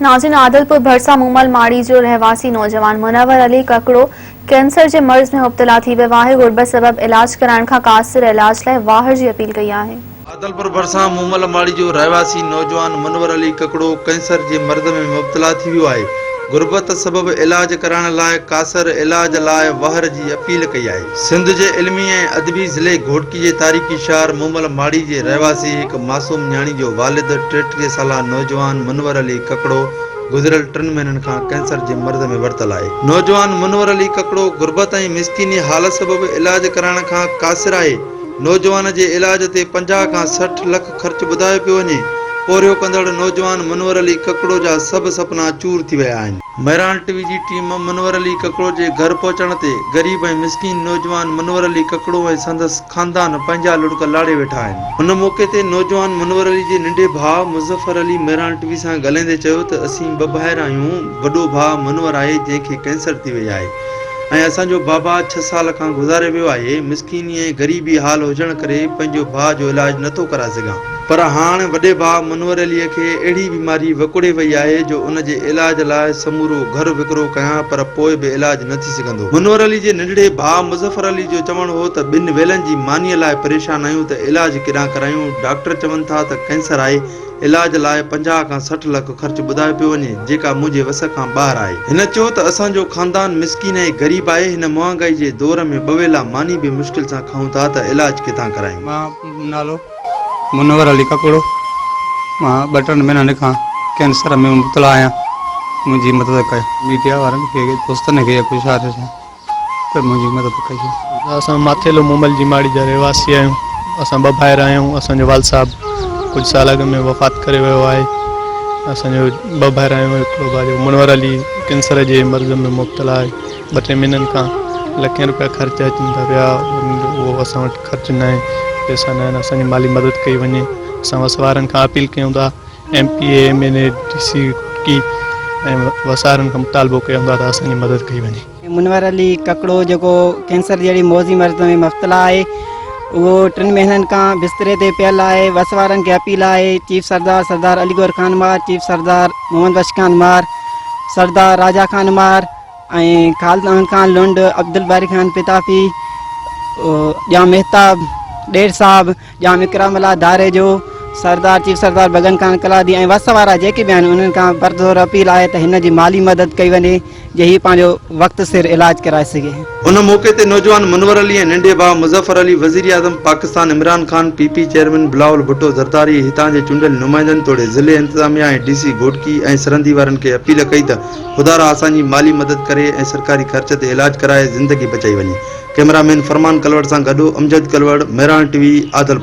ناظرين عادلپور ڀرسان مومل ماڙي جو رهواسي نوجوان منور علي ڪڪڙو ڪينسر جي مرض ۾ مبتلا ٿي ويو آهي، غربت سبب علاج ڪرائڻ کان قاصر علاج لاء واهر جي اپيل ڪئي آهي. عادلپور ڀرسان مومل ماڙي جو رهواسي نوجوان منور علي ڪڪڙو ڪينسر جي مرض ۾ مبتلا ٿي ويو آهي، غربت سبب علاج ڪرائڻ لاء قاصر علاج لاء واهر جي اپيل ڪئي آهي. سنڌ جي علمي ۽ ادبي ضلعي گهوٽڪي جي تاريخي شهر مومل ماڙي جي رهواسي هڪ معصوم نياڻي جو والد 33 سالا نوجوان منور علي ڪڪڙو گذريل ٽن مهينن کان ڪينسر جي مرض ۾ ورتل آهي. نوجوان منور علي ڪڪڙو غربت ۽ مسڪيني حالت سبب علاج ڪرائڻ کان قاصر آهي. نوجوان جي علاج تي 50 کان 60 لک خرچ ٻڌايو پيو وڃي. پورهيو ڪندڙ نوجوان منور علي ڪڪڙو جا سڀ سپنا چور ٿي ويا آهن. مهراڻ ٽي وي جي ٽيم منور علي ڪڪڙو جي گهر پهچڻ تي غريب ۽ مسڪين نوجوان منور علي ڪڪڙو ۽ سندس خاندان پنهنجا لڙڪ لاڙي ويٺا آهن. ان موقعي تي نوجوان منور علي جي ننڍي ڀاء مظفر علي مهراڻ ٽي وي سان ڳالهائيندي چيو ته اسين ٻه ڀائر آهيون وڏو ڀاء منور آهي جنهن کي ڪينسر ٿي وئي آهي ۽ اسان جو بابا ڇهه سال کان گذاري ويو آهي مسڪيني ۽ غريبي حال هجڻ ڪري پنهنجو ڀاء جو علاج نٿو ڪرائي سگهان. پر هاڻ وڏي ڀاء منور عليء کي اهڙي بيماري وڪوڙي وئي آهي جو ان جي علاج لاء سمورو گهر وڪرو ڪيان پر پوء به علاج نه ٿي سگهندو. منور علي جي ننڍڙي ڀاء مظفر علي جو چوڻ هو ته ٻن ويلن جي مانيء لاء پريشان آهيون ته علاج ڪيڏانهن ڪرايون، ڊاڪٽر چون ٿا ته ڪينسر آهي، علاج لاء 50 کان 60 لک خرچ ٻڌايو پيو وڃي، جيڪا منهنجي وس کان ٻاهر آهي. هن چيو ته اسان جو خاندان مسڪين ۽ غريب آهي، هن مهانگائي جي دور ۾ ٻه ويلا ماني به مشڪل سان کائون ٿا ته علاج ڪٿان ڪرايون. مان نالو منور علي ڪڪڙو مان ٻه ٽن مهينن کان ڪينسر ۾ مبتلا آهيان منهنجي مدد ڪيو. ميڊيا وارن کي دوستن کي گذارش آهي ته منهنجي مدد ڪجو. اسان ماٿيلو مومل جي ماڙي جا رهواسي آهيون اسان ٻه ڀائر آهيون اسان جو والد صاحب ڪجهه سال اڳ ۾ وفات ڪري ويو آهي اسان جو ٻه ڀائر آهيون هڪڙو ڀاء جيڪو منور علي ڪينسر جي مرض ۾ مبتلا آهي ٻه ٽي مهينن کان لکين روپيا خرچ اچن ٿا پيا اهو اسان وٽ خرچ ناهي پئسا ناهن اسان جي مالي مدد ڪئي وڃي اسان وس وارن کان اپيل ڪيون ٿا M P A M N A D C Ghotki ۽ وس وارن کان مطالبو ڪيون ٿا ته اسان جي مدد ڪئي وڃي. منور علي ڪڪڙو جيڪو ڪينسر جهڙي موذي مرض ۾ مبتلا آهي اهو ٽن مهينن کان بستري تي پيل آهي وس وارن کي اپيل آهي چيف سردار سردار علي گوهر خان مار چيف سردار محمد بخش خان مار سردار راجا خان مار ۽ خالد احمد خان لنڊ، عبدالباري خان پتافي، ڄام مهتاب ڏير صاحب، ڄام اڪرام الله ڌاريجو، سردار چيف سردار بگن خان ڪلادي ۽ وس وارا جيڪي به آهن انهن کان پرزور اپيل آهي ته هن جي مالي مدد ڪئي وڃي جي هي پنهنجو وقت سر علاج ڪرائي سگهي. ان موقعي تي نوجوان منور علي ۽ ننڍي ڀاء مظفر علي وزيراعظم Pakistan Imran Khan, P P chairman Bilawal Bhutto Zardari, هتان جي چونڊيل نمائندن توڙي ضلعي انتظاميا ۽ ڊي سي گهوٽڪي ۽ سرندي وارن کي اپيل ڪئي ته خدارا اسان جي مالي مدد ڪري ۽ سرڪاري خرچ تي علاج ڪرائي زندگي بچائي وڃي. ڪئميرا مين فرمان ڪلوڙ سان گڏ امجد ڪلوڙ، مهراڻ ٽي وي، عادلپور.